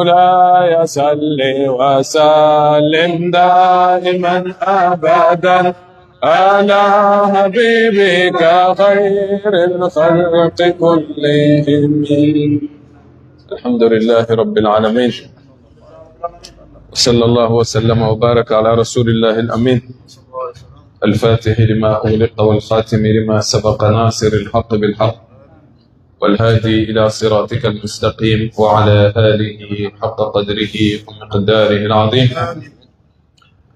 مولاي صل وسلم دائما أبدا على حبيبك خير الخلق كلهم. الحمد لله رب العالمين، وصلى الله وسلم وبارك على رسول الله الأمين، الفاتح لما أغلق والخاتم لما سبق، ناصر الحق بالحق والهادي إلى صراطك المستقيم، وعلى آله حق قدره ومقداره العظيم.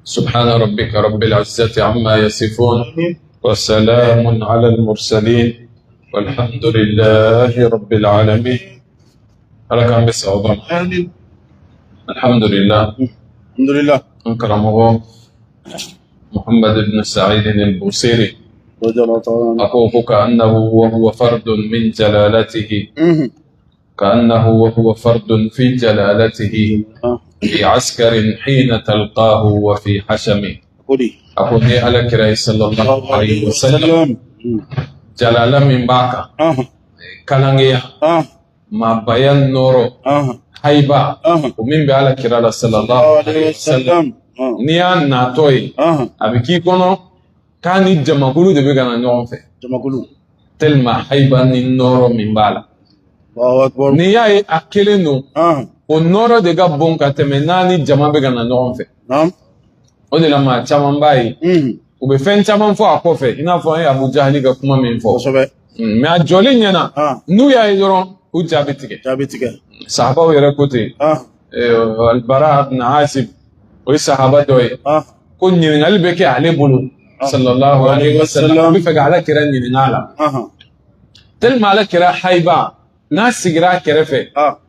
سبحان ربك رب العزة عما يصفون، وسلام على المرسلين، والحمد لله رب العالمين. Ala k'an bɛ sababa ma. Amin. Alhamdulillah. Alhamdulillah. An karamɔgɔ Muhammad ibn Sa'id al-Busiri Radiyallahu ta'ala anhu. A ko كأنه وهو فرد من جلالته، كأنه وهو فرد في جلالته، في عسكر حين تلقاه وفي حشم. Ko di? A ko ni Ala kira ye sallallahu alaihi wasallam, jalala min b'a kan, kalangeya, maabaya nɔrɔ, hayiba o min bɛ Ala kira la sallallahu alaihi wasallam, n'i y'a natɔ ye, a bɛ k'i kɔnɔ k'a ni jamakulu de bɛ ka na ɲɔgɔn fɛ. Jamakulu. Tellement hayiba ni nɔrɔ min b'a la, Allahu akbar. n'i y'a ye a kelen don, o nɔrɔ de ka bon ka tɛmɛ n'a ni jama bɛ ka na ɲɔgɔn fɛ. O de la maa caman b'a ye, u bɛ fɛn caman fɔ a kɔfɛ, i n'a fɔ an ye Abu Jahali ka kuma min fɔ. Mais a jɔlen ɲɛna, n'u y'a ye dɔrɔn, u ja bɛ tigɛ. Jaabi tigɛ. Sahabaw yɛrɛ ko ten. Albara ibn Azib, o ye sahaba dɔ ye, ko ɲininkali bɛ kɛ ale bolo sallallahu alaihi wasallam, a bɛ fɛ ka Ala kira ɲininka a la, tellement Ala kira hayiba, n'a sigira a kɛrɛfɛ,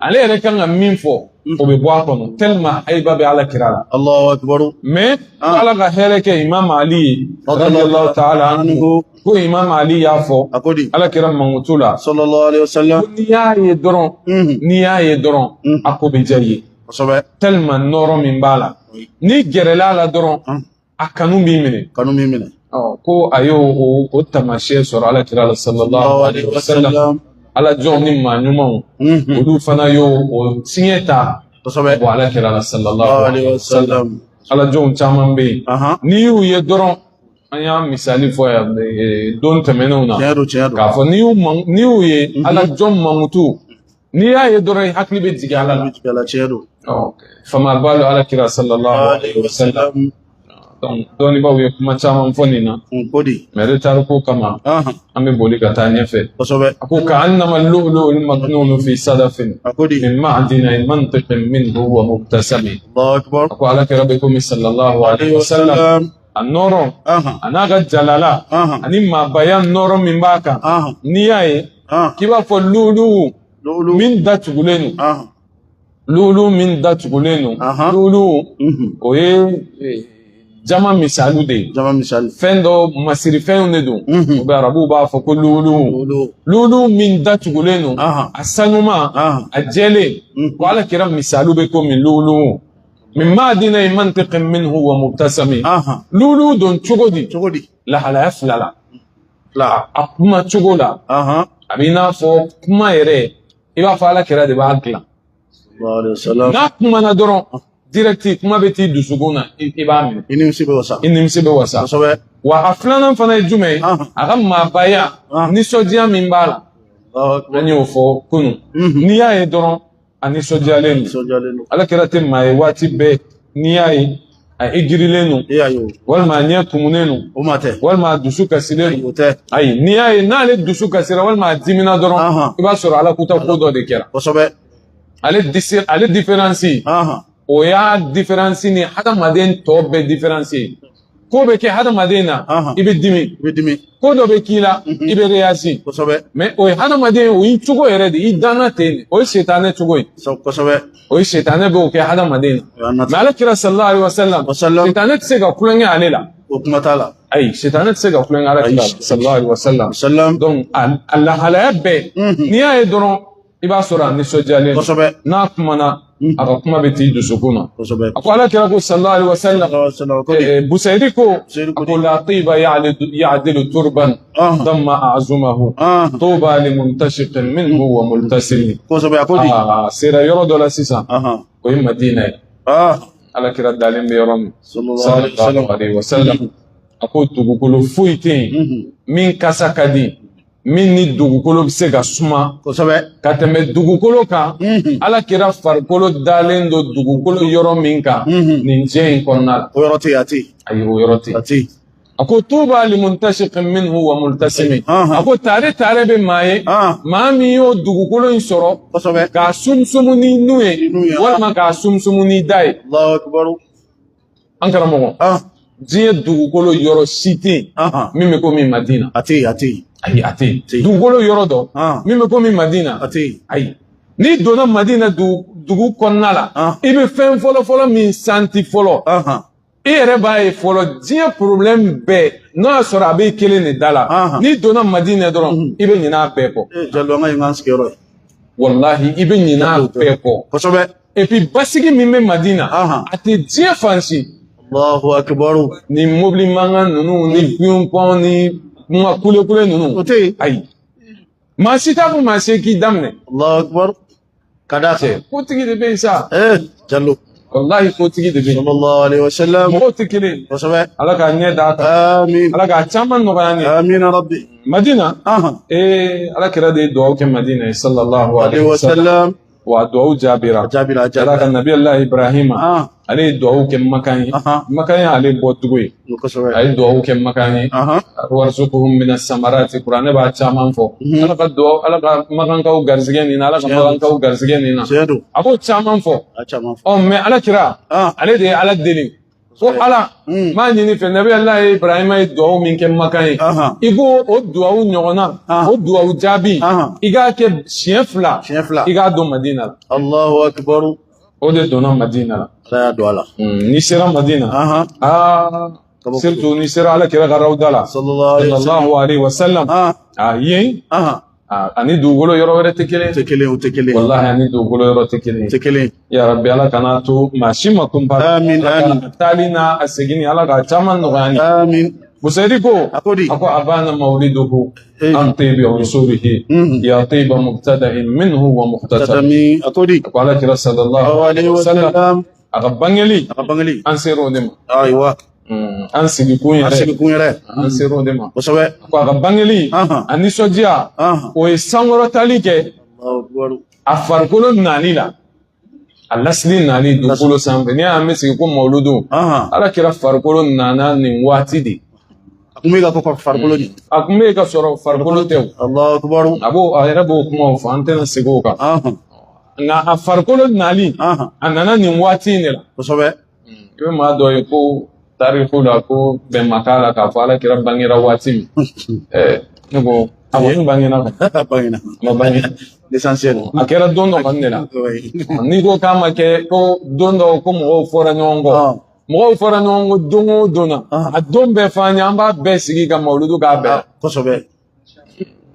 ale yɛrɛ kan ka min fɔ, o bɛ bɔ a kɔnɔ, tellement hayiba bɛ Ala kira la. Allahu akbar. Mais Ala ka hɛrɛ kɛ Imam Ali ye radiyallahu ta'ala anhu, ko Imam Ali y'a fɔ A ko di? Ala kira mankutu la, Sallallahu alaihi wasallam. ko n'i y'a ye dɔrɔn, n'i y'a ye dɔrɔn, a ko bɛ diya i ye, tellement nɔrɔ min b'a la, n'i gɛrɛla a la dɔrɔn, a kanu b'i minɛ. Kanu min minɛ. Ɔ, ko a y'o o taamasiyɛn sɔrɔ Ala kira la sallallahu alaihi wasallam. Ala jɔnw ni maa ɲumanw, olu fana y'o o siɲɛ ta bɔ Ala kira la sallallahu alaihi wasallam. Ala jɔnw caman bɛ yen, n'i y'u ye dɔrɔn, an y'a misali fɔ yan don tɛmɛnenw na, Tiɲɛ don, tiɲɛ don. k'a fɔ n'i y'u ye, Ala jɔn mankutu, n'i y'a ye dɔrɔn, i hakili bɛ jigin Ala la. Jigin a la, tiɲɛ don. Ɔ, famaba don Ala kira sallallahu alaihi wasallam. Donc dɔnnibaaw ye kuma caman fɔ nin na. Ko di? Mais retard ko kama, an bɛ boli ka taa ɲɛfɛ. A ko كأنما اللؤلؤ المكنون في صدف A ko di? من معدن منطق منه ومبتسم. Allahu akbar. A ko Ala kira bɛ komi sallallahu alaihi wasallam, a nɔrɔ, a n'a ka jalala, ani maabaya nɔrɔ min b'a kan, n'i y'a ye, k'i b'a fɔ lulu Lulu. min datugulen don, lulu min datugulen don. Lulu, o ye jama misaliw de ye. Jama misali. Fɛn dɔ masirifɛnw de don. U bɛ arabuw b'a fɔ ko lulu. Lulu. Lulu min datugulen don, a sanuman, a jɛlen, ko Ala kira misaliw bɛ komi lulu min ma'dina mantiqin minhu wa mubtasami. Lulu don cogo di? Cogo di? Lahalaya fila la. Fila. A kuma cogo la, a b'i n'a fɔ kuma yɛrɛ, i b'a fɔ Ala kira de b'a dilan. Sallallahu alaihi wasallam. N'a kumana dɔrɔn, direct kuma bɛ t'i dusukun na, i b'a minɛ. I nimisi bɛ wasa. I nimisi bɛ wasa. Wa a filanan fana ye jumɛn ye? A ka maabaya, nisɔndiya min b'a la, Allahu akbar. an y'o fɔ kunun. N'i y'a ye dɔrɔn, a nisɔndiyalen don. Nisɔndiyalen don. Ala kira tɛ maa ye waati bɛɛ n'i y'a ye a egirilen don, E y'a ye o. walima a ɲɛ kumunen don, O maa tɛ. walima a dusu kasilen don. O tɛ. Ayi, n'i y'a ye n'ale dusu kasira walima a dimina dɔrɔn, i b'a sɔrɔ Ala kuta ko dɔ de kɛra. Ale disi, ale différence, o y'a différence ni hadamaden tɔ bɛɛ différence ye. Ko bɛ kɛ hadamaden na, i bɛ dimi. I bɛ dimi. Ko dɔ bɛ k'i la, i bɛ réagir. Mais o ye hadamaden, o y'i cogo yɛrɛ de, i danna ten de. O ye sitanɛ cogo ye. O ye sitanɛ bɛ o kɛ hadamaden O y'an na. nati. Mais Ala kira sallallahu alaihi wasallam, Wasallam. sitanɛ tɛ se ka kulonkɛ ale la. O kuma t'a la. Ayi, sitanɛ tɛ se ka kulonkɛ Ala kira la sallallahu alaihi wasallam. Wasallam. Donc a lahalaya bɛɛ, n'i y'a ye dɔrɔn, i b'a sɔrɔ a nisɔndiyalen don. N'a kumana A ka kuma bɛ t'i dusukun na. Kosɛbɛ. A ko ala kira ko sallallahu alaihi wasallam, Sallallahu ko di. Busayri ko, Busayri ko a ko la tiba ya'dilu turban damma a'zumahu tuba limuntashiqin minhu wa multasimi. Kosɛbɛ, a ko di. A sera yɔrɔ dɔ la sisan, o ye Madina ye. Ala kira dalen bɛ yɔrɔ min, Sallallahu alaihi wasallam, a ko dugukolo foyi tɛ yen min kasa ka di, min ni dugukolo bɛ se ka suma Kosɛbɛ. ka tɛmɛ dugukolo kan. Ala kira farikolo dalen don dugukolo yɔrɔ min kan nin diɲɛ in kɔnɔna la. O yɔrɔ tɛ yen, a tɛ yen. Ayi, o yɔrɔ tɛ yen. A tɛ yen. A ko tuba limuntashiqin minhu wa multasimi. A ko tare tare bɛ maa ye, maa min y'o dugukolo in sɔrɔ Kosɛbɛ. k'a sumusumu ni nun ye walima k'a sumusumu ni da ye. Allahu akbar. An karamɔgɔ, diɲɛ dugukolo yɔrɔ si tɛ yen min bɛ komi Madina. A tɛ yen, a tɛ yen. Ayi, a tɛ yen. Dugukolo yɔrɔ dɔ min bɛ komi Madina, a tɛ yen. Ayi, n'i donna Madina dugu kɔnɔna la, i bɛ fɛn fɔlɔ fɔlɔ min santi fɔlɔ, i yɛrɛ b'a ye fɔlɔ, diɲɛ problème bɛɛ, n'o y'a sɔrɔ a bɛ kelen de da la, n'i donna Madina dɔrɔn, i bɛ ɲinɛ a bɛɛ kɔ. Jalo, an ka yen k'an sigiyɔrɔ ye. Walahi, i bɛ ɲinɛ a bɛɛ kɔ. Kosɛbɛ. Et puis basigi min bɛ Madina, a tɛ diɲɛ fan si. Allahu akbar. Ni mobili mankan ninnu ni pɔnpɔn ni kuma kulekule ninnu. O tɛ yen. Ayi, maa si t'a fɔ maa si k'i daminɛ. Allahu akbar. Ka d'a kan. Kotigi de bɛ yen sa. Jalo. Walahi, kotigi de bɛ yen. Sallallahu alaihi wasallam. Mɔgɔw tɛ kelen ye. Kosɛbɛ. Ala k'a ɲɛ d'a kan. Amin. Ala k'a caman nɔgɔya an ye. Amin rabbi. Madina. Ala kira de ye dugawu kɛ Madina ye, sallallahu alaihi wasallam. Wa dugawu jaabira. Jaabira, a jaabira. Ala ka Nabi Allah Ibrahima, ale ye dugawu kɛ Makan ye. Makan ye ale bɔ tugu ye. Kosɛbɛ. A ye dugawu kɛ Makan ye. Warzuquhum mina samarati, Kuranɛ b'a caman fɔ. Ala ka dugawu, Ala ka Makankaw garisɛgɛ nin na, Ala ka Makankaw garisɛgɛ nin na. Tiɲɛ don. A b'o caman fɔ. A caman fɔ. Ɔ, mais Ala kira, ale de ye Ala deli. Ko Ala, n b'a ɲini fɛ, Nabi Allah Ibrahima ye dugawu min kɛ Makan ye, i k'o o dugawu ɲɔgɔnna, o dugawu jaabi, i k'a kɛ siɲɛ fila, Siɲɛ fila. i k'a don Madina la. Allahu akbar. O de donna Madina la. Ala y'a don a la. N'i sera Madina, surtout n'i sera Ala kira ka rawda la, Sallallahu alaihi wasallam, yen, ani dugukolo yɔrɔ wɛrɛ tɛ kelen. Tɛ kelen, o tɛ kelen. Walahi, ani dugukolo yɔrɔ tɛ kelen. Tɛ kelen. Ya Rabbi, Ala kana to maa si ma kun pa. Amin, amin. Taali n'a a seginni, Ala k'a caman nɔgɔya an ye. Amin. Busayri ko, A ko di. A ko abana mawliduhu an tibi unsurihi ya tiba mubtada'in minhu wa muqtatab. A ko di. A ko Ala kira sallallahu alaihi wasallam, a ka bangeli, a ka bangeli, an ser'o de ma. Ayiwa. An sigikun yɛrɛ. An sigikun yɛrɛ. An ser'o de ma. Kosɛbɛ. A ko a ka bangeli, a nisɔndiya, o ye sankɔrɔtali kɛ a farikolo nali la. A lasili nali dugukolo sanfɛ. N'i y'a mɛn sigi ko mawuludu, Ala kira farikolo nana nin waati de. A kun bɛ ka kɔ farikolo de. A kun bɛ ka sɔrɔ farikolo tɛ o. Allahu akbar. A b'o, a yɛrɛ b'o kumaw fɔ, an tɛna segin o kan. Nka a farikolo nali, a nana nin waati in de la. Kosɛbɛ. I bɛ maa dɔ ye ko tariku la, ko bɛn ma k'a la k'a fɔ Ala kira bangera waati min. Ne ko a kɔni bangena kɔni. A bangena. A ma bange. L'essentiel. A kɛra don dɔ kɔni de la. N'i ko k'a ma kɛ ko don dɔ ko mɔgɔw fɔra ɲɔgɔn kɔ. Mɔgɔw fɔra ɲɔgɔn kɔ don o don na. A don bɛɛ f'an ye, an b'a bɛɛ sigi ka mawuludu k'a bɛɛ. Kosɛbɛ.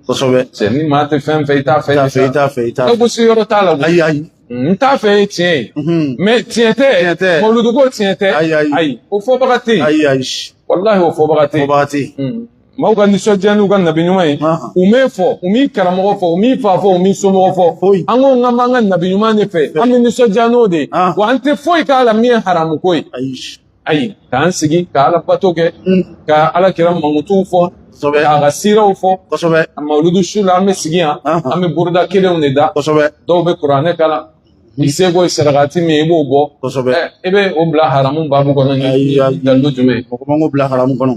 Kosɛbɛ. Cɛ, ni maa tɛ fɛn fɛ, i t'a fɛ. I t'a fɛ, i t'a fɛ, i t'a fɛ. E ko si yɔrɔ t'a la. Ayi, ayi. N t'a fɛ ye tiɲɛ ye. Mais tiɲɛ tɛ. Mawuludu ko tiɲɛ tɛ. Ayi, ayi. Ayi, o fɔbaga tɛ yen. Ayi, ayi. Walahi, o fɔbaga tɛ yen. Fɔbaga tɛ yen. Maaw ka nisɔndiya n'u ka nabi ɲuman ye, u m'e fɔ, u m'i karamɔgɔ fɔ, u m'i fa fɔ, u m'i somɔgɔ fɔ. Foyi. An ko k'an b'an ka nabi ɲuman de fɛ, an bɛ nisɔndiya n'o de ye. Wa an tɛ foyi k'a la min ye haramu ko ye. Ayi. Ayi, k'an sigi ka Ala bato kɛ, ka Ala kira mankutuw fɔ, Kosɛbɛ. k'a ka siiraw fɔ. Kosɛbɛ. A mawuludu su la, an bɛ sigi yan, an bɛ buruda kelenw de da. Kosɛbɛ. Dɔw bɛ kuranɛ kalan. I seko ye sarakati min ye, i b'o bɔ. Kosɛbɛ. I bɛ o bila haramu baabu kɔnɔ ni dalilu jumɛn ye? Mɔgɔ man k'o bila haramu kɔnɔ.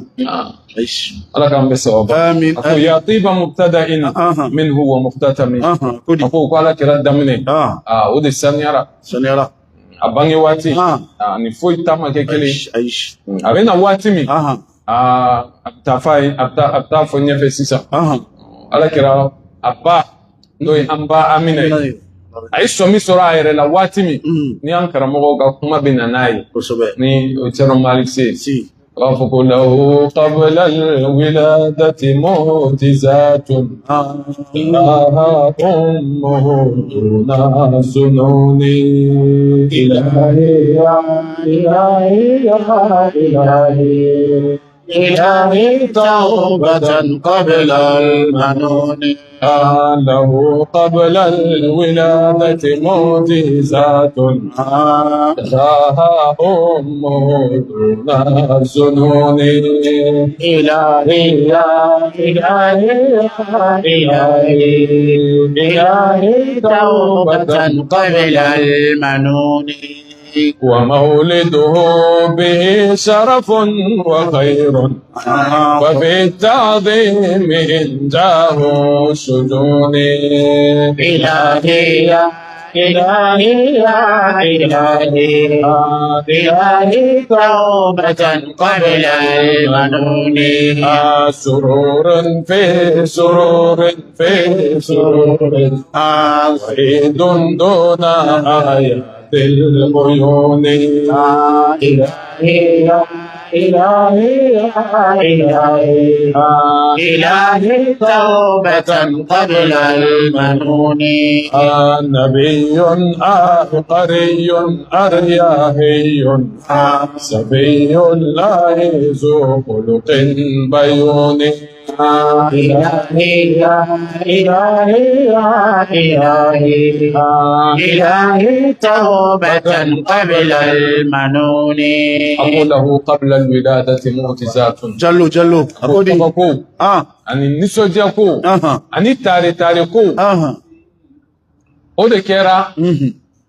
Ayi. Ala k'an bɛ sababu. Amin. A ko ya tiba mubtada'in minhu wa muqtatami. Ko di. A ko Ala kira daminɛ. O de saniyara. Saniyara. A bange waati. Ni foyi ta ma kɛ kelen ye. Ayi. A bɛ na waati min, a bɛ taa f'a ye, a bɛ taa fɔ ɲɛfɛ sisan. Ala kira a ba, n'o ye an ba Amina ye. A ye sɔmi sɔrɔ a yɛrɛ la waati min, ni an karamɔgɔw ka kuma bɛ na n'a ye. Kosɛbɛ. Ni o Thierno Malick Sy. Si. A b'a fɔ ko lahu qabla al-wiladati mu'jizatun laha ummuhu duna zununi. إلهي يا إلهي يا إلهي إلهي توبة قبل المنون. له قبل الولادة معجزات تراها أمه دون الظنون. إلهي يا إلهي يا إلهي إلهي توبة قبل المنون. ومولده به شرف وخير وفي التعظيم إنجاه الشجون. إلهي يا إلهي يا إلهي إلهي توبة قبل المنون. سرور في سرور في سرور وعيد دون آيات العيون. إلهي يا إلهي يا إلهي إلهي توبة قبل المنون. نبي عبقري أرياهي سبي الله ذو خلق بيون. إلهي يا إلهي يا إلهي إلهي توبة قبل المنون. أقول له قبل الولادة معجزات. Jalo Jalo. A ko di. Ko ani nisɔndiya ko ani tare tare ko o de kɛra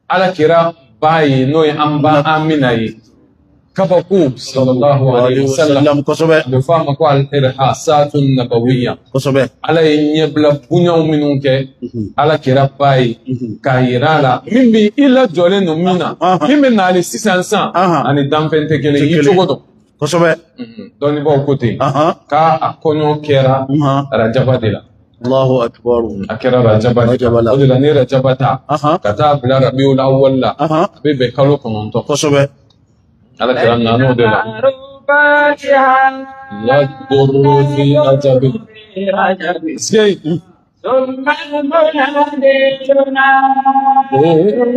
Ala kira ba ye, n'o ye an ba Amina ye, kabako sallallahu alaihi wasallam. Kosɛbɛ. A bɛ fɔ a ma ko al-irhasatun nabawiyya. Kosɛbɛ. Ala ye ɲɛbila bonyaw minnu kɛ Ala kira ba ye, k'a yira a la min bɛ i lajɔlen don min na, min bɛ nali sisan sisan ani danfɛn tɛ kelen i cogo dɔn. Kosɛbɛ. Dɔnnibaaw ko ten k'a a kɔɲɔ kɛra Rajaba de la. Allahu akbar. A kɛra Rajaba de la. O de la ni Rajaba ta ka taa bila Rabiul Awwal la, a bɛ bɛn kalo 9. Kosɛbɛ. Ala kira nan'o de la. La durru fi rajabi.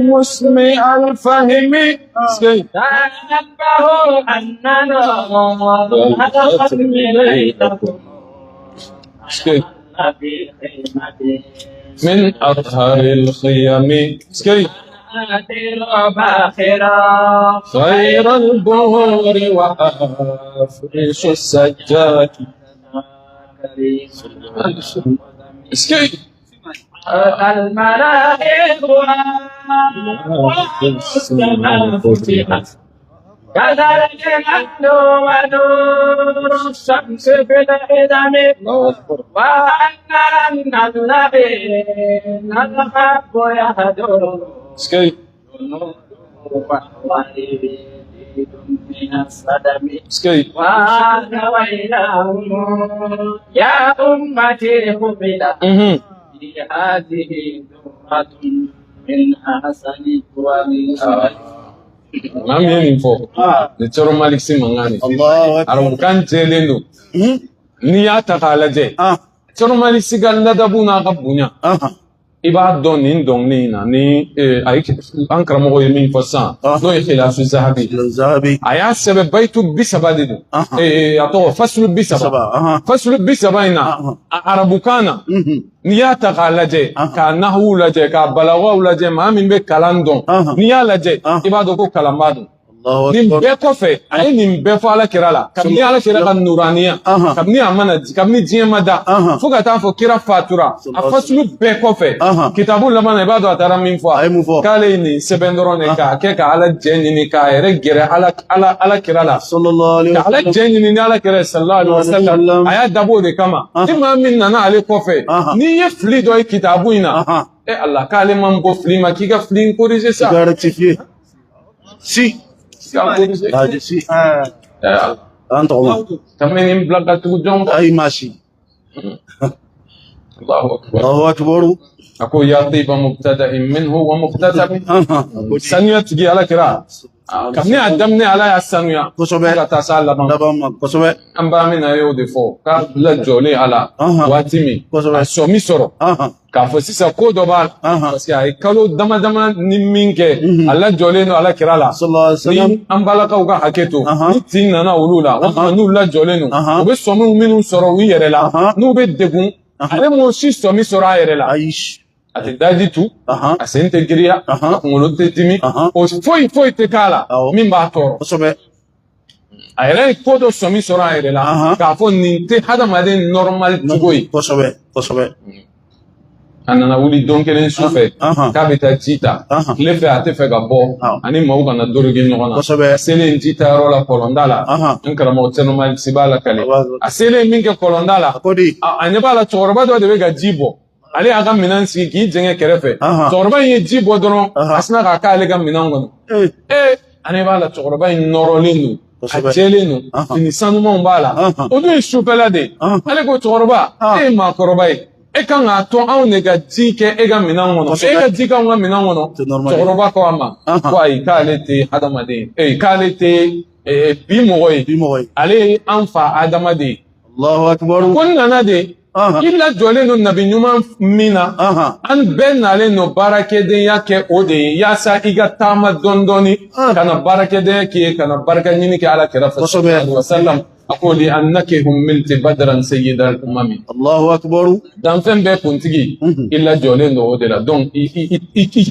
مسمع الفهم من أطهر الخيم خير البهور وأفرش السجاد. الملائكة فتحت كذلك الأهل ونور الشمس في العدم وأن الذين الحق يهدر من الصدم وأنا ويلهم يا أمتي قبلت في هذه درة من أحسن ومن. Maa min ye nin fɔ, ni Thierno Malick Sy mankan de. Arabukan jɛlen don. N'i y'a ta k'a lajɛ, Thierno Malick Sy ka ladabu n'a ka bonya, i b'a dɔn nin dɔnkili in na ni a ye an karamɔgɔ ye min fɔ sisan, n'o ye Khilasu Zahabi. A y'a sɛbɛn bayitu 30 de don. A tɔgɔ fasulu 30. Fasulu 30 in na, a arabukan na, n'i y'a ta k'a lajɛ, k'a nahuw lajɛ, k'a balagaw lajɛ, maa min bɛ kalan dɔn, n'i y'a lajɛ, i b'a dɔn ko kalanbaa don. Nin bɛɛ kɔfɛ, a ye nin bɛɛ fɔ Ala kira la. Kabini Ala kira ka nuraniya, kabini a mana kabini diɲɛ ma da, fo ka taa fɔ kira fatura, a fasulu bɛɛ kɔfɛ, kitabu laban na i b'a dɔn a taara min fɔ, k'ale ye nin sɛbɛn dɔrɔn de k'a kɛ ka Ala jɛ ɲini, k'a yɛrɛ gɛrɛ Ala kira la, ka Ala jɛ ɲini ni Ala kira ye sallallahu alaihi wasallam. A y'a dabɔ o de kama. Ni maa min nana ale kɔfɛ, n'i ye fili dɔ ye kitabu in na, e Allah k'ale man bɔ fili ma, k'i ka fili in corriger sa. Si. Si. Tameni bila ka tugu jɔn kɔ. Ayi maa si. Allahu akbar. Allahu akbar. A ko ya tiba mubtada'in minhu wa muqtatabi. Sanuya tigi Ala kira. Kabini a daminɛ Ala y'a sanuya Kosɛbɛ. fo ka taa s'a laban. Laban ma, kosɛbɛ. An ba min na y'o de fɔ k'a lajɔlen a la waati min Kosɛbɛ. a sɔmi sɔrɔ k'a fɔ sisan ko dɔ b'a la, parce que a ye kalo dama dama ni min kɛ a lajɔlen don Ala kira la. Sallallahu alaihi wasallam. Ni an balakaw ka hakɛ to, ni tin nana olu la walima n'u lajɔlen don, u bɛ sɔmiw minnu sɔrɔ u yɛrɛ la, n'u bɛ degun, ale m'o si sɔmi sɔrɔ a yɛrɛ la. Ayi. A tɛ daji tu, a sen tɛ giriya, a kunkolo tɛ dimi, o foyi foyi tɛ k'a la min b'a tɔɔrɔ. Kosɛbɛ. A yɛrɛ ye ko dɔ sɔmi sɔrɔ a yɛrɛ la k'a fɔ nin tɛ hadamaden normal cogo ye. Kosɛbɛ, kosɛbɛ. A nana wuli don kelen su fɛ k'a bɛ taa ji ta tile fɛ, a tɛ fɛ ka bɔ ani maaw kana doroge ɲɔgɔn na. Kosɛbɛ. A selen ji ta yɔrɔ la kɔlɔnda la, n karamɔgɔ Thierno si b'a lakale, a selen min kɛ kɔlɔnda la, A ko di? A ɲɛ b'a la cɛkɔrɔba dɔ de bɛ ka ji bɔ. Ale y'a ka minɛn sigi k'i jɛngɛ kɛrɛfɛ. Cɛkɔrɔba in ye ji bɔ dɔrɔn, a sinna k'a k'ale ka minɛn kɔnɔ. Ee. A ɲɛ b'a la cɛkɔrɔba in nɔrɔlen don, a Kosɛbɛ. jɛlen don, fini sanumanw b'a la. O dun ye sufɛla de ye. Ale ko cɛkɔrɔba, e ye maakɔrɔba ye, e kan k'a to anw de ka ji kɛ e ka minɛn kɔnɔ, e ka ji k'anw ka minɛn kɔnɔ. C'est normal. Cɛkɔrɔba ko a ma ko ayi, k'ale tɛ hadamaden ye, k'ale tɛ bi mɔgɔ ye, Bi mɔgɔ ye. Ale ye an fa Adama de ye. Allahu akbar. Ko n nana de, i lajɔlen don nabi ɲuman min na, an bɛɛ nalen don baarakɛdenya kɛ o de ye, yaasa i ka taama dɔɔni dɔɔni ka na baarakɛdenya k'i ye, ka na barika ɲini kɛ Ala kɛrɛfɛ. Kosɛbɛ. Sallallahu alaihi wasallam. A ko li annaki hummilti badran sayyidal umami. Allahu akbar. Danfɛn bɛɛ kuntigi, i lajɔlen don o de la, donc i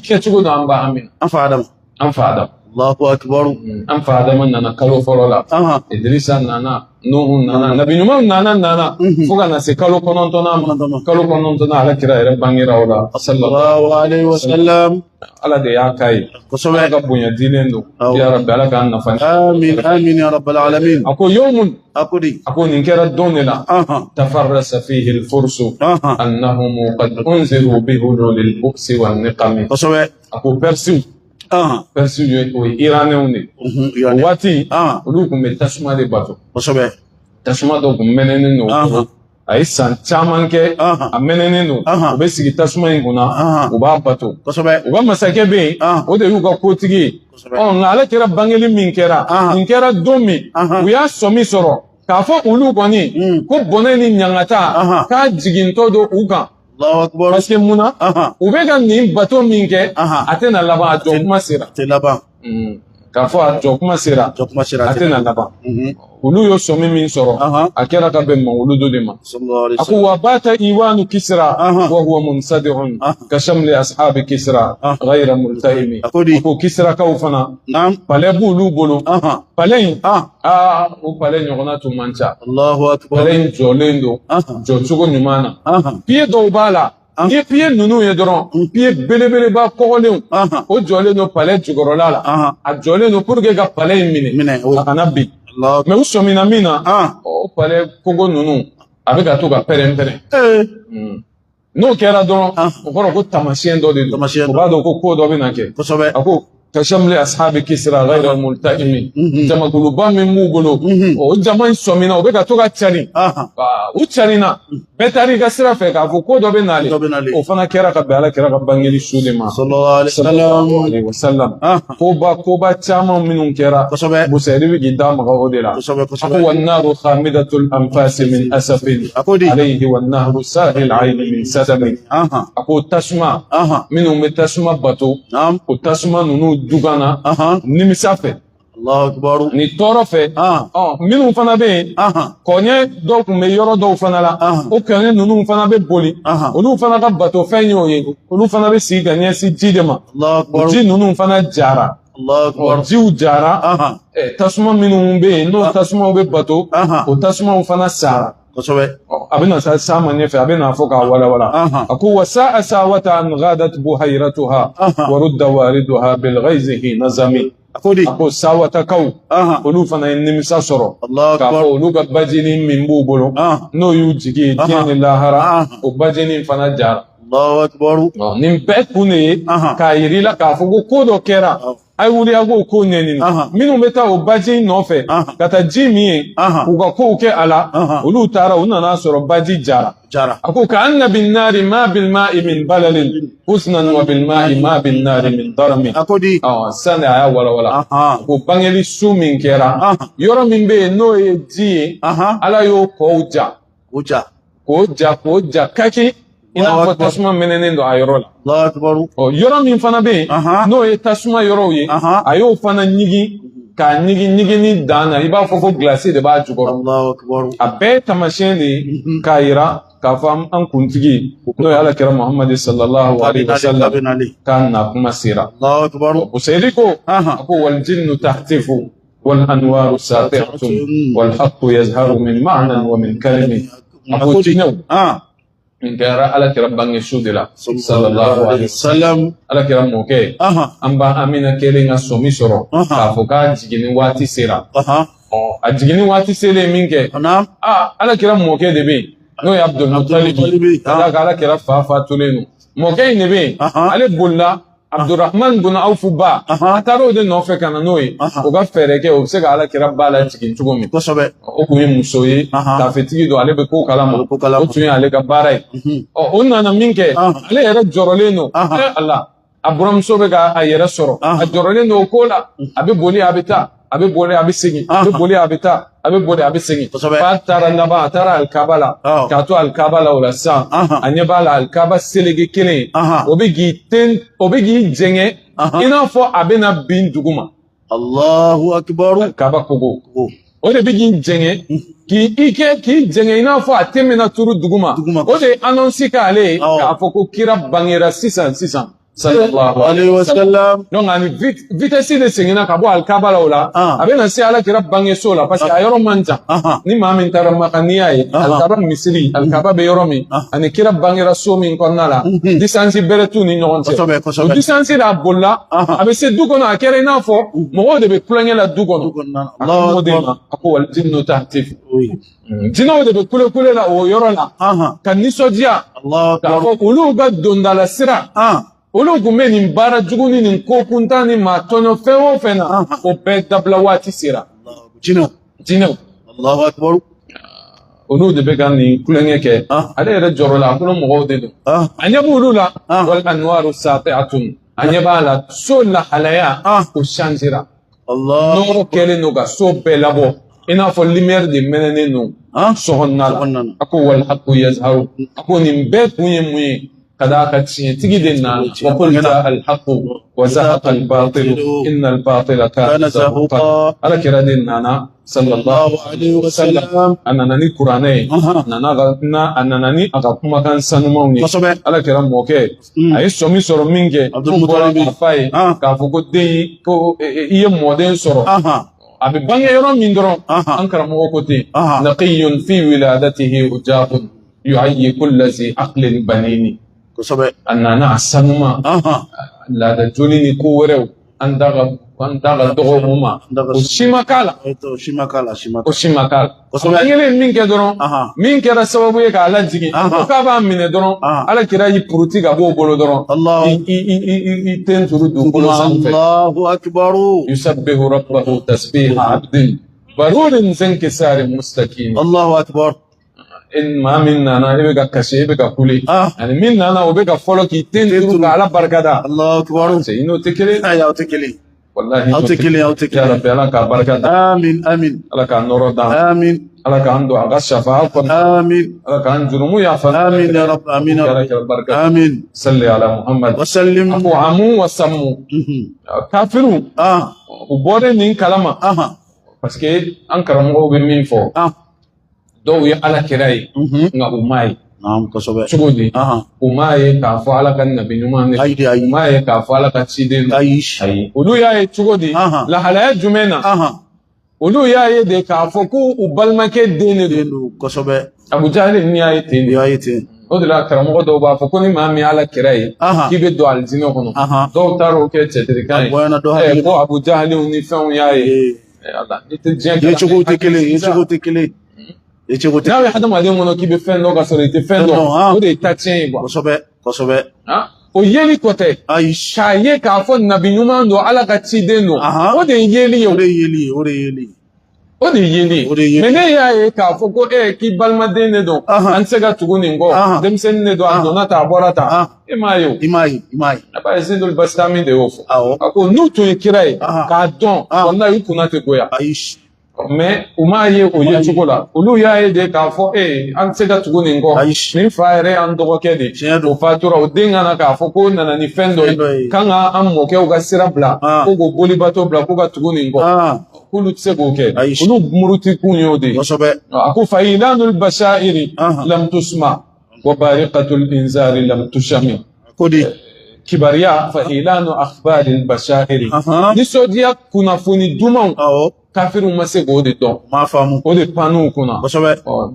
kɛcogo don an ba Amina. An fa Adama. An fa Adama. Allahu akbar. An fa Adama nana kalo fɔlɔ la, Idrissa nana, Nuhu nana, nabi ɲumanw nana fo ka na se kalo 9nan ma. Kalo 9nan Ala kira yɛrɛ bangera o la, sallallahu alaihi wasallam. Ala de y'a k'a ye. Kosɛbɛ. Ala ka bonya dilen don. Ya Rabbi, Ala k'an nafa. Amin, amin ya rabbal alamin. A ko yawmun, A ko di? A ko nin kɛra don de la, tafarrasa fihi al-fursu annahum qad unziru bihululil bu'si wan niqami. Kosɛbɛ. A ko Persiw, Persiw ye, o ye Iranɛnw de ye. O waati olu tun bɛ tasuma de bato. Kosɛbɛ. Tasuma dɔ tun mɛnɛnen don. A ye san caman kɛ a mɛnɛnen don. U bɛ sigi tasuma in kunna, u b'a bato. Kosɛbɛ. U ka masakɛ bɛ yen, o de y'u ka kotigi ye. Ɔ nka ale kɛra bangeli min kɛra, nin kɛra don min, u y'a sɔmi sɔrɔ k'a fɔ olu kɔni ko bɔnɛ ni ɲangata k'a jigintɔ don u kan. Allahu akbar. Parce que mun na, u bɛ ka nin bato min kɛ, a tɛna laban, a jɔ kuma sera. A tɛ laban. K'a fɔ a jɔ kuma sera, Jɔ kuma sera. a tɛna laban. Olu y'o sɔmi min sɔrɔ, a kɛra ka bɛn mawuludu de ma. Sallallahu alaihi A ko wa bata iwanu Kisra wa huwa munsadi'un ka shamli ashabi Kisra ghayra multahimi. A ko di? A ko Kisrakaw fana, Naam. palais b'olu bolo. Palais in, o palais ɲɔgɔnna tun man ca. Allahu akbar. Palais in jɔlen don jɔcogo ɲuman na. Pied dɔw b'a la, n'i ye pied ninnu ye dɔrɔn, pied belebeleba kɔgɔlenw, o jɔlen don palais jukɔrɔla la. A jɔlen don pour que ka palais in minɛ, a kana bin. Allahu Mais u sɔmina min na, o palais kogo ninnu a bɛ ka to ka pɛrɛn pɛrɛn. N'o kɛra dɔrɔn, o kɔrɔ ko taamasiyɛn dɔ de don. Taamasiyɛn O dɔ. b'a dɔn ko ko dɔ bɛ na kɛ. Kosɛbɛ. A ko kashamli ashabi Kisra ghayra multahimi. Jamakuluba min b'u bolo, o jama in sɔmina, u bɛ ka to ka cari. U carina, bɛɛ taar'i ka sira fɛ k'a fɔ ko dɔ bɛ nalen. Dɔ bɛ nalen. O fana kɛra ka bɛn Ala kira ka bangeli su de ma. Sallallahu alaihi Sallallahu wasallam. alaihi wasallam. Koba caman minnu kɛra, Kosɛbɛ. Busayiri bɛ k'i da maga o de la. Kosɛbɛ, A ko kosɛbɛ. wannaru khamidatul anfasi min asafin A ko di? alayhi wannahru sahil ayni min sadami. A ko tasuma, minnu bɛ tasuma bato, Naam. o tasuma ninnu dugana nimisa fɛ Allahu akbar. ni tɔɔrɔ fɛ. Minnu fana bɛ yen, kɔɲɛ dɔw tun bɛ yɔrɔ dɔw fana la, o kɔɲɛ ninnu fana bɛ boli, olu fana ka batofɛn y'o ye, olu fana bɛ sigi ka ɲɛsin ji de ma. Allahu O akbar. ji ninnu fana jara. Allahu akbar. Jiw jara, tasuma minnu bɛ yen, n'o tasumaw bɛ bato, o tasumaw fana sara. Kosɛbɛ. A bɛna s'a ma ɲɛfɛ, a bɛna fɔ k'a walawala. A ko wa sa'a sa'wata an ghadat buhayratuha wa rudda wariduha bil ghayzi hina zami. A ko di? A ko sawatakaw, olu fana ye nimisa sɔrɔ Allahu k'a akbar. fɔ olu ka bajinin min b'u bolo, n'o y'u jigi ye diɲɛ ni lahara, o bajinin fana jara. Allahu akbar. Nin bɛɛ kun de ye k'a yir'i la k'a fɔ ko ko dɔ kɛra. A ye wuli a k'o ko ɲɛɲini. Minnu bɛ taa o baji in nɔfɛ ka taa ji min yen k'u ka kow kɛ a la, olu taara, u nana sɔrɔ baji jara. A ko ka anna bin nari ma bil ma'i min balalin husnan wa bil ma'i ma bin nari min darami. A ko di. Sani a y'a walawala ko bangeli su min kɛra, yɔrɔ min bɛ yen n'o ye ji ye, Ala y'o kɔw ja. K'o ja. K'o ja, k'o ja kaki, i n'a fɔ tasuma mɛnɛnen don a yɔrɔ la. Ɔ, yɔrɔ min fana bɛ yen n'o ye tasuma yɔrɔw ye, a y'o fana ɲigin k'a ɲigin ɲiginni dan na, i b'a fɔ ko gilasi de b'a jukɔrɔ. A bɛɛ ye taamasiyɛn de ye k'a yira k'a fɔ an kuntigi, n'o ye Ala kira Muhamadu sallallahu alaihi wa sallam, k'a na kuma sera. Busayiri ko, a ko wal jinnu tahtifu wal anwaru sati'atun wal haqqu yazharu min ma'nan wa min kalimi. A ko jinɛw, nin kɛra Ala kira bange su de la sallallahu alaihi wasallam. Ala kira mɔkɛ, an ba Amina kelen ka sɔmi sɔrɔ k'a fɔ k'a jiginni waati sera. Ɔ, a jiginni waati selen min kɛ, Ala kira mɔkɛ de bɛ yen n'o ye Abdul Mutalibi, ka d'a kan Ala kira fa fatulen don. Mɔkɛ in de bɛ yen, ale bolila Abdurrahman bun Awf ba, a taara o de nɔfɛ ka na n'o ye, o ka fɛɛrɛ kɛ o bɛ se ka Ala kira ba lajigin cogo min. O tun ye muso ye, taafetigi don, ale bɛ ko kalama, o tun ye ale ka baara ye. Ɔ, o nana min kɛ, ale yɛrɛ jɔrɔlen don. Ala, a buramuso bɛ ka a yɛrɛ sɔrɔ, a jɔrɔlen don o ko la. A bɛ boli, a bɛ taa, a bɛ boli, a bɛ segin, a bɛ boli, a bɛ taa, a bɛ boli, a bɛ segin. F'a taara laban, a taara alikaba la. K'a to alikaba la o la sisan, a ɲɛ b'a la alikaba seleke kelen, o bɛ k'i ten, o bɛ k'i jɛngɛ i n'a fɔ a bɛna bin dugu ma. Allahu akbar. Alikaba kogo, o de bɛ k'i jɛngɛ, k'i kɛ k'i jɛngɛ i n'a fɔ a ten bɛna turu duguma. O de ye annonce k'ale ye k'a fɔ ko kira bangera sisan sisan sallallahu alaihi wasallam. Donc ani vitesse de seginna ka bɔ alikaba la o la, a bɛna se Ala kira bangeso la, parce que a yɔrɔ man jan. Ni maa min taara Maka, n'i y'a ye alikaba misiri, alikaba bɛ yɔrɔ min ani kira bangera so min kɔnɔna la, distance bɛrɛ t'u ni ɲɔgɔn cɛ. O distance la, a bolila, a bɛ se du kɔnɔ, a kɛra i n'a fɔ mɔgɔw de bɛ kulonkɛ la du kɔnɔ. A ko de ma, a ko wal jinnu tahtifu, jinɛw de bɛ kule kule la o yɔrɔ la ka nisɔndiya k'a fɔ olu ka dondala sira, olu tun bɛ nin baara jugu ni nin ko kuntan ni maa tɔɲɔ fɛn o fɛn na, o bɛɛ dabila waati sera. Jinɛw. Jinɛw. Allahu akbar. Olu de bɛ ka nin kulonkɛ kɛ. Ale yɛrɛ jɔrɔ la, a kolo mɔgɔw de don. A ɲɛ b'olu la, wal anwaru sati'atun, a ɲɛ b'a la so lahalaya o changera. Nɔrɔ kɛlen don ka so bɛɛ labɔ i n'a fɔ lumière de mɛnɛnen don so kɔnɔna la. A ko wal haqqu yazharu, a ko nin bɛɛ kun ye mun ye? Ka d'a kan tiɲɛtigi de nana. Wa qul jaa al haqqu wa zahaqa al batilu inna al batila kana zahuqa. Ala kira de nana sallallahu alaihi wasallam, a nana ni kuranɛ ye, a nana ni a ka kumakan sanumanw ye. Ala kira mɔkɛ, a ye sɔmi sɔrɔ min kɛ, fo bɔra k'a f'a ye k'a fɔ ko den, ko i ye mɔden sɔrɔ, a bɛ bange yɔrɔ min dɔrɔn, an karamɔgɔ ko ten: naqiyyun fi wiladatihi ujabun yu'ayyi kulla zi aqlin banini. A nana a sanuma, laada joli ni ko wɛrɛw, an da ka dɔgɔ o ma, o si ma k'a la. O si ma k'a la. O si ma k'a la. A kelen min kɛ dɔrɔn, min kɛra sababu ye k'a lajigin, ko k'a b'a minɛ dɔrɔn, Ala kira y'i puruti ka b'o bolo dɔrɔn, i ten turu dugukolo sanfɛ. Allahu akbar. Yusabbihu rabbahu tasbiha abdin barurin zinkisarin mustakin. Allahu akbar. Maa min nana, e bɛ ka kasi, e bɛ ka kule, ani min nana, o bɛ ka fɔlɔ k'i ten turu ka Ala barikada. Allahu akbar. I n'o tɛ kelen. Ayi, aw tɛ kelen. Wallahi aw tɛ kelen, aw tɛ kelen. Ya Rabbi, Ala k'a barika da. Amin, amin. Ala k'a nɔrɔ d'an. Amin. Ala k'an don a ka shafa'a kɔnɔ. Amin. Ala k'an jurumu yafa. Amin ya Rabbi, amin ya Rabbi. Amin. Salli ala Muhammad. Wa sallim. A ko amu wa sammu. Kafiru, u bɔlen nin kalama. Parce que an karamɔgɔw bɛ min fɔ, dɔw ye Ala kira ye, nka u m'a ye. Cogo di? U m'a ye k'a fɔ Ala ka nabi ɲuman de, u m'a ye k'a fɔ Ala ka ciden don. Ayi, olu y'a ye cogo di? Lahalaya jumɛn na? Olu y'a ye de k'a fɔ ko u balimakɛ den de don. Abu Jahali ni y'a ye ten de. O de la karamɔgɔ dɔw b'a fɔ ko ni maa min ye Ala kira ye, k'i bɛ don alijinɛ kɔnɔ. Dɔw taara o kɛ cɛtirikan ye, ko Abu Jahaliw ni fɛnw y'a ye. I tɛ diɲɛ kala. Yecogo tɛ kelen, yecogo tɛ kelen. N'a bɛ hadamaden kɔnɔ k'i bɛ fɛn dɔn ka sɔrɔ i tɛ fɛn dɔn, o de ye ta tiɲɛ ye quoi. Kosɛbɛ, kosɛbɛ. O yeli ko tɛ. Ayi. K'a ye k'a fɔ nabi ɲuman don, Ala ka ciden don, o de ye yeli ye. O de ye yeli ye, o de ye yeli ye. O de ye yeli ye. O de ye yeli. Mais ne y'a ye k'a fɔ ko e k'i balimaden de don, an tɛ se ka tugu nin kɔ, denmisɛnnin de don, a donna tan, a bɔra tan, e m'a ye o. I m'a ye, i m'a ye. Aba Yazidul Bastami de y'o fɔ. Awɔ. A ko n'u tun ye kira ye k'a dɔn, walayi u kunna tɛ goya. Ayi. Mais u m'a ye o ye cogo la, olu y'a ye de k'a fɔ ee, an tɛ se ka tugu nin kɔ. Ayi. Nin fa yɛrɛ y'an dɔgɔkɛ de Tiɲɛ don. O fatura, o den ka na k'a fɔ k'o nana ni fɛn dɔ Fɛn dɔ ye ye. k'an ka an mɔkɛw ka sira bila, ko k'o bolibato bila, ko ka tugu nin kɔ, k'olu tɛ se k'o kɛ. Ayi. Olu muruti kun y'o de ye. A ko fa ilanul bashairi lam tusma wa bariqatul inzari lam tushami. Ko di. Kibaruya, fa ilanu akhbaril bashairi, nisɔndiya kunnafoni dumanw, kafiriw ma se k'o de dɔn. U m'a faamu. O de pann'u kunna.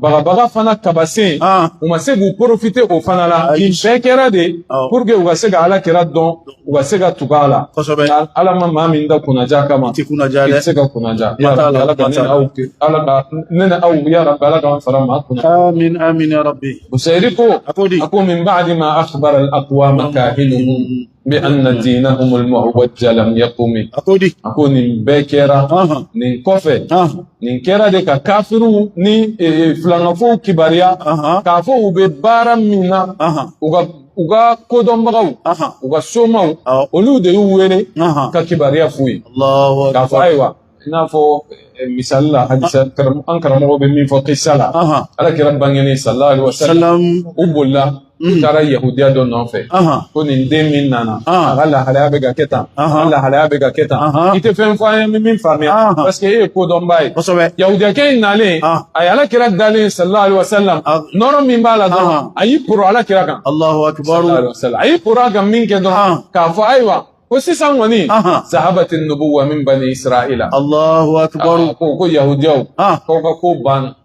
Bagabaga fana kabasen, u ma se k'u profiter o fana la. Ayi. Nin bɛɛ kɛra de pour que u ka se ka Ala kira dɔn, u ka se ka tugu a la. Nka Ala ma maa min da kunnaja kama, I tɛ kunnaja i dɛ. tɛ se ka kunnaja. Kuma t'a la, Ala ka kuma ne t'a ni la. aw, Ala ka ne ni aw, ya Rabbi, Ala k'an fara maa kunna. Amin, amin ya Rabbi. Busayri ko, A ko di. a ko min ba'di ma akhbara al-aqwama kahinuhum bi anna dinahum al-mu'wajja lam yaqumi. A ko di. A ko nin bɛɛ kɛra nin kɔfɛ, nin kɛra de ka kafiriw ni filankafow kibaruya k'a fɔ u bɛ baara min na, u ka kodɔnbagaw, u ka somaw, olu de y'u wele ka kibaruya f'u ye Allahu k'a fɔ akbar. ayiwa, i n'a fɔ misali la, hadisa an karamɔgɔ bɛ min fɔ kisa la, Ala kira bangenen sallallahu alaihi wasallam, Salam. u bolila, u taara yahudiya dɔ nɔfɛ ko nin den min nana, a ka lahalaya bɛ ka kɛ tan, a ka lahalaya bɛ ka kɛ tan, i tɛ fɛn fɔ an ye min faamuya, parce que e ye kodɔnba ye. Yahudiyakɛ in nalen, a ye Ala kira dalen sallallahu alaihi wasallam, nɔrɔ min b'a la dɔrɔn, a y'i poro Ala kira kan Allahu akbar. sallallahu alaihi wasallam. A y'i poro a kan min kɛ dɔrɔn, k'a fɔ ayiwa, ko sisan kɔni, zahabati nubuwa min bani Israila. Allahu akbar. Ko yahudiyaw, k'aw ka ko banna,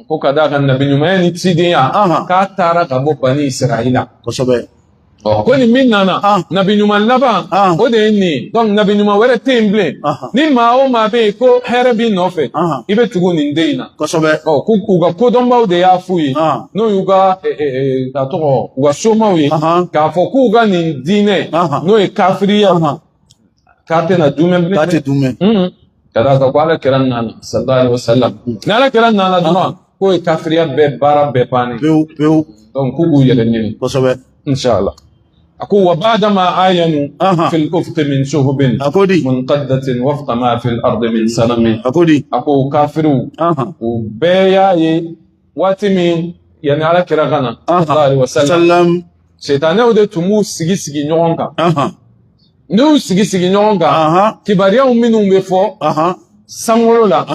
ko ka d'a kan nabi ɲumanya ni cidenya k'a taara ka bɔ bani Israila. Ko nin min nana, nabi ɲuman laban, o de ye nin ye. Donc nabi ɲuman wɛrɛ tɛ yen bilen. Ni maa o maa bɛ yen ko hɛrɛ b'i nɔfɛ, i bɛ tugu nin den in na. Ɔ, ko u ka kodɔnbaw de y'a f'u ye, n'o y'u ka a tɔgɔ, u ka somaw ye, k'a fɔ k'u ka nin diinɛ, n'o ye kafiriya, k'a tɛna dumɛ bilen. K'a tɛ dumɛ. Ka d'a kan ko Ala kira nana sallallahu alaihi wasallam. Ni Ala kira nana dɔrɔn, k'o ye kafiriya bɛɛ baara bɛɛ bannen. Pewu pewu. Donc k'u k'u yɛrɛ ɲini. Inshallah. A ko wa ba'dama ayanu fil ufqi min shuhubin A ko di. munqaddatin wafqa ma fil ardi min sanami. A ko di. A ko kafiriw, u bɛɛ y'a ye waati min yanni Ala kira ka na sallallahu alaihi wasallam, Salam. sitanɛw de tun b'u sigi sigi ɲɔgɔn kan. N'u y'u sigi sigi ɲɔgɔn kan, kibaruyaw minnu bɛ fɔ sankolo la,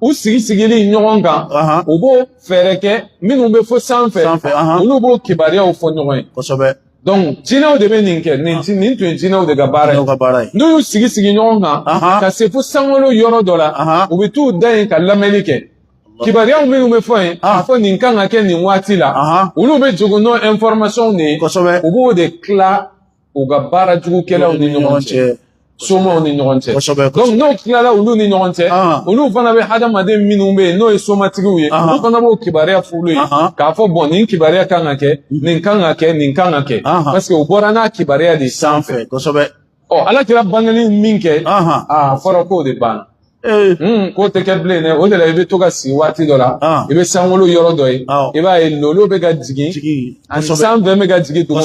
u sigi sigili ɲɔgɔn kan, u b'o fɛɛrɛ kɛ minnu bɛ fɔ sanfɛ, olu b'o kibaruyaw fɔ ɲɔgɔn ye. Donc jinɛw de bɛ nin kɛ, nin tun ye jinɛw de ka baara ye. N'u y'u sigi sigi ɲɔgɔn kan ka se fo sankolo yɔrɔ dɔ la, u bɛ t'u da yen ka lamɛnni kɛ. Kibaruyaw minnu bɛ fɔ yen, k'a fɔ nin kan ka kɛ nin waati la, olu bɛ jogo n'o information de ye, u b'o de tila u ka baara jugukɛlaw ni ɲɔgɔn cɛ, somaw ni ɲɔgɔn cɛ. Donc n'o tilala olu ni ɲɔgɔn cɛ, olu fana bɛ hadamaden minnu bɛ yen n'o ye somatigiw ye, olu fana b'o kibaruya f'olu ye k'a fɔ bon, nin kibaruya kan ka kɛ, nin kan ka kɛ, nin kan ka kɛ, parce que u bɔra n'a kibaruya de sanfɛ. Ɔ, Ala kira bangeli min kɛ, a fɔra k'o de banna. K'o tɛ kɛ bilen dɛ. O de la i bɛ to ka sigi waati dɔ la, i bɛ sankolo yɔrɔ dɔ ye, i b'a ye lolo bɛ ka jigin, ani san bɛɛ bɛ ka jigin dugu.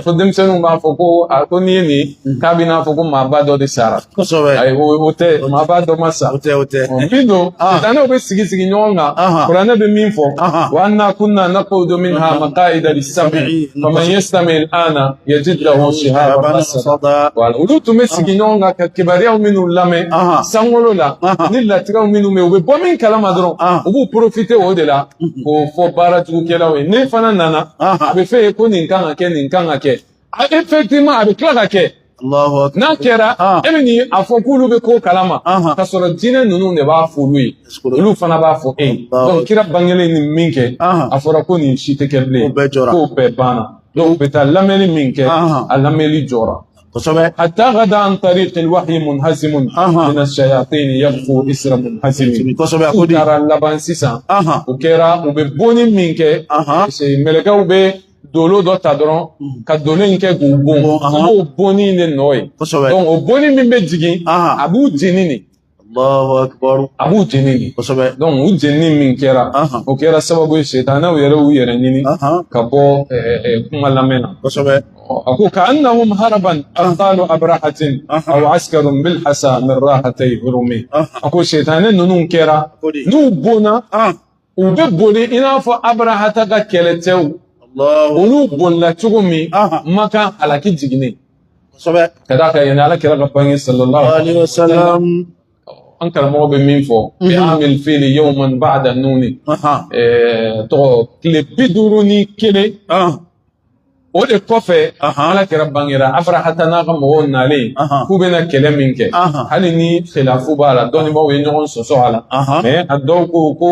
Fo denmisɛnninw b'a fɔ ko a ko n'i ye nin, k'a bɛ n'a fɔ ko maaba dɔ de sara. Ayi, o tɛ, maaba dɔ ma sa. O tɛ, o tɛ. Min don, sitanɛw bɛ sigi sigi ɲɔgɔn kan, kuranɛ bɛ min fɔ, wa anna kunna naqudu minha maqa'ida lis-sam'i faman yastami' al-ana yajid lahu shihaban rasada. Voilà, olu tun bɛ sigi ɲɔgɔn kan ka kibaruyaw minnu lamɛn sankolo la, ni latigɛw minnu bɛ yen, u bɛ bɔ min kalama dɔrɔn, u b'u profiter o de la k'o fɔ baarajugukɛlaw ye. Ne fana nana, a bɛ fɛ yen ko nin kan ka kɛ, nin kan ka kɛ, effectivement a bɛ tila ka kɛ. N'a kɛra, e bɛ nin a fɔ k'olu bɛ ko kalama, k'a sɔrɔ jinɛ ninnu de b'a fɔ olu ye, olu fana b'a fɔ e ye. Donc kira bangelen ni min kɛ, a fɔra ko nin si tɛ kɛ bilen, k'o bɛɛ banna. Donc u bɛ taa lamɛnni min kɛ, a lamɛnni jɔra. حتى غدا عن طريق الوحي منهزم من الشياطين يبقو إسر منهزم. U taara laban sisan, o kɛra u bɛ bonni min kɛ, mɛlɛkɛw bɛ dolo dɔ ta dɔrɔn ka dolo in kɛ k'u bon, Bon, u b'o bonni in de nɔ ye. Kosɛbɛ. Donc o bonni min bɛ jigin, Ahan. a b'u jeni de. Allahu akbar. A b'u jeni de. Kosɛbɛ. Donc u jenini min kɛra, Ahan. o kɛra sababu ye sitanɛw yɛrɛ y'u yɛrɛ ɲini Ahan. ka bɔ kuma lamɛn na. Kosɛbɛ. A ko ka annahum haraban amthalu abrahatin aw askarun bilhasa min rahatay hurumi. Ahan. A ko sitanɛ ninnu kɛra, Ko di. n'u bonna, Ah. u bɛ boli i n'a fɔ Abrahata ka kɛlɛcɛw Allahu. olu bolila cogo min Ahan. Makan halaki jiginnen. Kosɛbɛ. Ka d'a kan yanni Ala kira ka bange sallallahu Alayhi wa sallam. An karamɔgɔ bɛ min fɔ bi amil fili yawman ba'da nuni, Ahan. Tɔgɔ tile 51 Ah. o de kɔfɛ Ahan. Ala kira bangera, Abrahata n'a ka mɔgɔw nalen Ahan. k'u bɛna kɛlɛ min kɛ, Ahan. hali ni khilafu b'a la, dɔnnibaaw ye ɲɔgɔn sɔsɔ a la, Ahan. mais a dɔw ko ko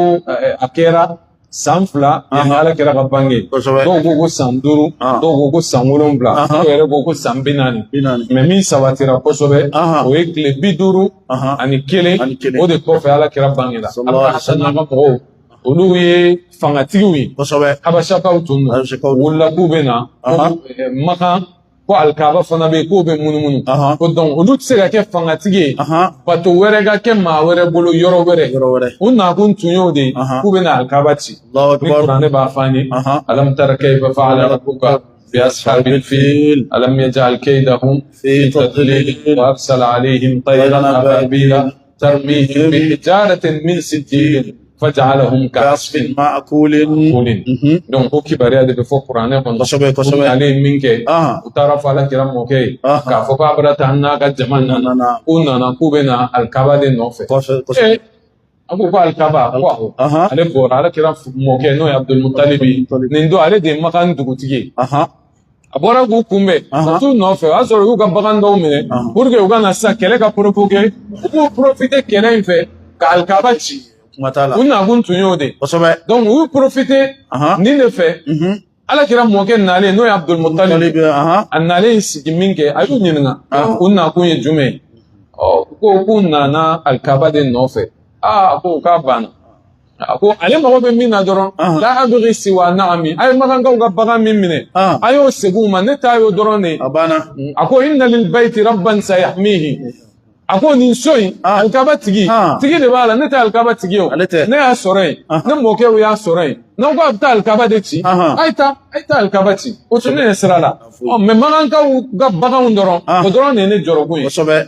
a kɛra san 2 yanni Ala kira ka bange, Kosɛbɛ. dɔw ko ko san 5, Ah. dɔw ko ko san 7, Ahan. dɔw yɛrɛ ko ko san 40. 40. Mais min sabatira kosɛbɛ, Ahan. o ye tile bi duuru Ahan. ani kelen Ani kelen. o de kɔfɛ Ala kira bangera. Sallallahu alaihi Abrahata n'a ka mɔgɔw, olu ye fangatigiw ye. Kosɛbɛ. Habasakaw tun don. Habasakaw. U wulila k'u bɛ na Ahan. ko Makan, ko alikaba fana bɛ yen k'o bɛ munumunu, Ahan. ko donc olu tɛ se ka kɛ fangatigi ye Ahan. bato wɛrɛ ka kɛ maa wɛrɛ bolo yɔrɔ wɛrɛ. Yɔrɔ wɛrɛ. U nakun tun y'o de ye, Ahan. k'u bɛ na alikaba ci. Allahu Ni akbar. Kuranɛ b'a fɔ an ye: Ahan. alam tara kayfa fa'ala rabbuka bi ashabil fil alam yaj'al kaydahum fi fi tadlil tadlil. wa arsala alayhim tayran ababila tarmihim bihijaratin min sijil faj'alahum ka'asfin ma'kulin. ma'kulin. Mhm. Donc o kibaruya de bɛ fɔ Kuranɛ kɔnɔ. Kosɛbɛ, U kosɛbɛ. nalen min kɛ, Ahan. u taara fɔ Ala kira mɔkɛ ye Ahan. k'a fɔ k'a bɛna taa n'a ka jama nana, Nana. k'u nana k'u bɛ na alikaba de nɔfɛ. Kɔfɛ, kosɛbɛ. A ko ko alikaba, ko awɔ. Ahan. Ale bɔra, Ala kira mɔkɛ n'o ye Abdulmutalibi, Abdulmutalib. nin don ale de ye Makan dugutigi ye. Ahan. A bɔra k'u kunbɛn Ahan. ka t'u nɔfɛ, o y'a sɔrɔ u y'u ka bagan dɔw minɛ Ahan. pour que u ka na sisan kɛlɛ ka provoquer, u b'u profiter kɛlɛ in fɛ ka alikaba ci. Kuma t'a la. U nakun tun y'o de ye. Kosɛbɛ. Donc u y'u profiter Ahan. nin de fɛ. Mhm. Ala kira mɔkɛ nalen n'o ye Abdulmutalib, Mutalib, ahan. a nalen y'i sigi min kɛ, a y'u ɲininka Ahan. u nakun ye jumɛn ye. Ɔ, u ko k'u nana alikaba de nɔfɛ. Aa, a ko k'a banna. A ko ale mago bɛ min na dɔrɔn, Ahan. la abghi siwa naami, a ye makankaw ka bagan min minɛ, Ah. a y'o segin u ma, ne ta y'o dɔrɔn de ye. A banna. A ko inna lil bayti rabban sayahmihi. A ko nin so in, Ah. alikaba tigi, Ah. tigi de b'a la, ne tɛ alikaba tigi ye o. Ale tɛ. Ne y'a sɔrɔ yen, Ah. ne mɔkɛw y'a sɔrɔ yen, n'aw ko a bɛ taa alikaba de ci, Ahan. a ye taa, a ye taa alikaba ci, o tɛ ne ye sira la. Ɔ, mais makankaw ka baganw dɔrɔn, Ah. o dɔrɔn de ye ne jɔrɔkun ye. Kosɛbɛ.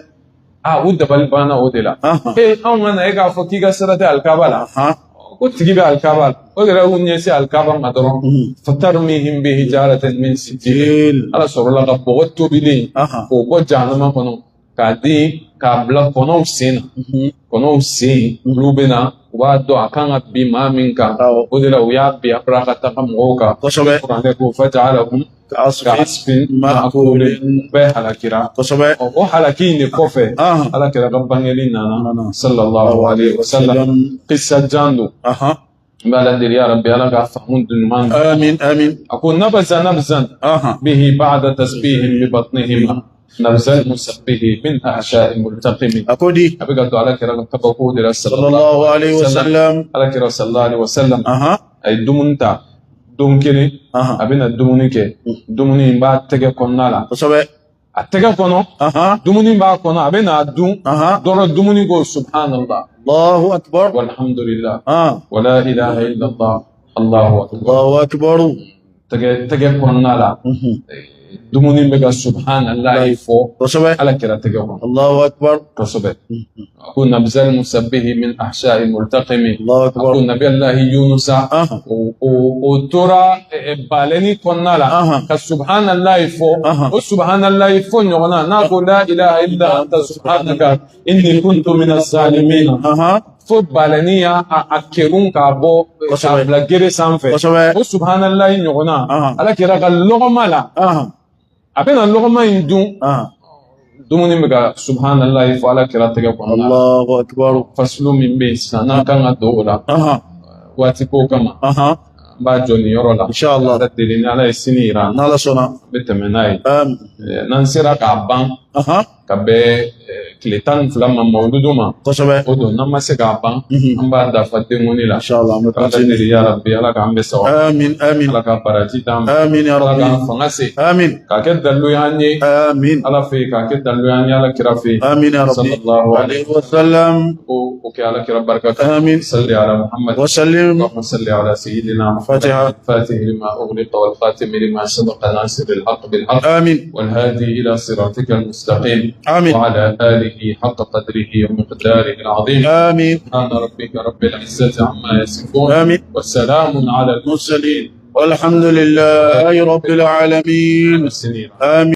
Aa, u dabali banna o de la. Ahan. Ee, anw ka na e k'a fɔ k'i ka sira tɛ alikaba la, Ahan. ko tigi bɛ alikaba la. O de la y'u ɲɛsin alikaba ma dɔrɔn, Mhm. fatarmihim bihijaratin min sijil. Jil. Ala sɔrɔla ka bɔgɔ tobilen Ahan. k'o bɔ jahanama kɔnɔ k'a di k'a bila kɔnɔw sen na. Mhm. Kɔnɔw sen, olu bɛ na, u b'a dɔn a kan ka bin maa min kan. Awɔ. O de la u y'a bin Abrahata ka mɔgɔw kan. Kosɛbɛ. Kuranɛ ko faja'alahum Ka'asfin ka'asfin ma'kulin. ma'kulin, bɛɛ halakira. Kosɛbɛ. Ɔ, o halaki in de kɔfɛ, Ahan. Ala kira ka bangeli nana Nana. sallallahu alaihi wasallam. Qissa jan don. Ahan. N bɛ Ala deli, ya Rabbi, Ala k'a faamu ɲuman di. Amin, amin. A ko nabaza nabzan Ahan. bihi ba'da tasbihim bi batnihima nabzal musabbihi min ahsha'i multaqimi. A ko di. A bɛ ka don Ala kira ka kabako de la Sallallahu alaihi wa sallam. Ala kira sallallahu alaihi wasallam, Ahan. a ye dumuni ta don kelen, Ahan. a bɛna dumuni kɛ, dumuni in b'a tɛgɛ kɔnɔna la, Kosɛbɛ. a tɛgɛ kɔnɔ, Ahan. dumuni b'a kɔnɔ, a bɛna a dun Ahan. dɔrɔn, dumuni ko subhanallah Allahu akbar. walhamdulillah Ah. wala ilaha illallah allahu akbar. Allahu akbar. Tɛgɛ kɔnɔna la, Mhm. dumuni bɛ ka subhanallah fɔ Kosɛbɛ. Ala kira tɛgɛ kɔnɔ. Allahu akbar. Kosɛbɛ. A ko nabzal musabbihi min ahsha'i multaqimi. Allahu A akbar. ko nabi Allahi Yunusa, Ahan. o tora balɛni kɔnɔna la Ahan. ka subhanallahi fɔ. Ahan. O subhanallahi fɔ ɲɔgɔnna n'a ko la ilaha illa anta subhanaka inni kuntu minas zalimin, Ahan. fo balɛni y'a a kerun k'a bɔ k'a Kosɛbɛ. bila gere sanfɛ. Kosɛbɛ. O subhanallahi ɲɔgɔnna, Ahan. Ala kira ka lɔgɔma la, Ahan. a bɛna lɔgɔma in dun, Ahan. dumuni bɛ ka subhanallahi fɔ Ala kira tɛgɛ kɔnɔna la. Allahu akbar. Fasulu min bɛ yen sisan n'an kan ka don o la, Ahan. waati ko kama, Ahan. an b'a jɔ nin yɔrɔ la. Inshallah. Ala deli ni Ala ye sini yira an na, N'Ala sɔnna. an bɛ tɛmɛ n'a ye. Amin. N'an sera k'a ban. Ka bɛn tile 12 ma mawuludu ma. Kosɛbɛ. O don n'an ma se k'a ban, an b'a dafa denkuni la. Inshallah, an bɛ Ala continuer. deli ya Rabbi, Ala k'an bɛɛ sababu. Amin, amin. Ala ka baraji d'an ma. Amin ya Ala Rabbi. k'an fanga se. Amin. K'a kɛ dalilu y'an ye. Amin. Ala fɛ yen, k'a kɛ dalilu y'an ye Ala kira fɛ yen. Amin ya Rabbi. Sallallahu alayhi wa sallam. O kɛ Ala kira barika kan. Amin. Salli ala Muhammad. Wa sallim. اللهم صل على سيدنا محمد. فاتحة. الفاتح لما أغلق والخاتم لما سبق ناصر الحق بالحق. آمين. والهادي إلى صراطك المستقيم. آمين. وعلى آله حق قدره ومقداره العظيم. آمين. سبحان ربك رب العزة عما يصفون. آمين. والسلام على المرسلين والحمد لله رب العالمين. المرسلين. آمين.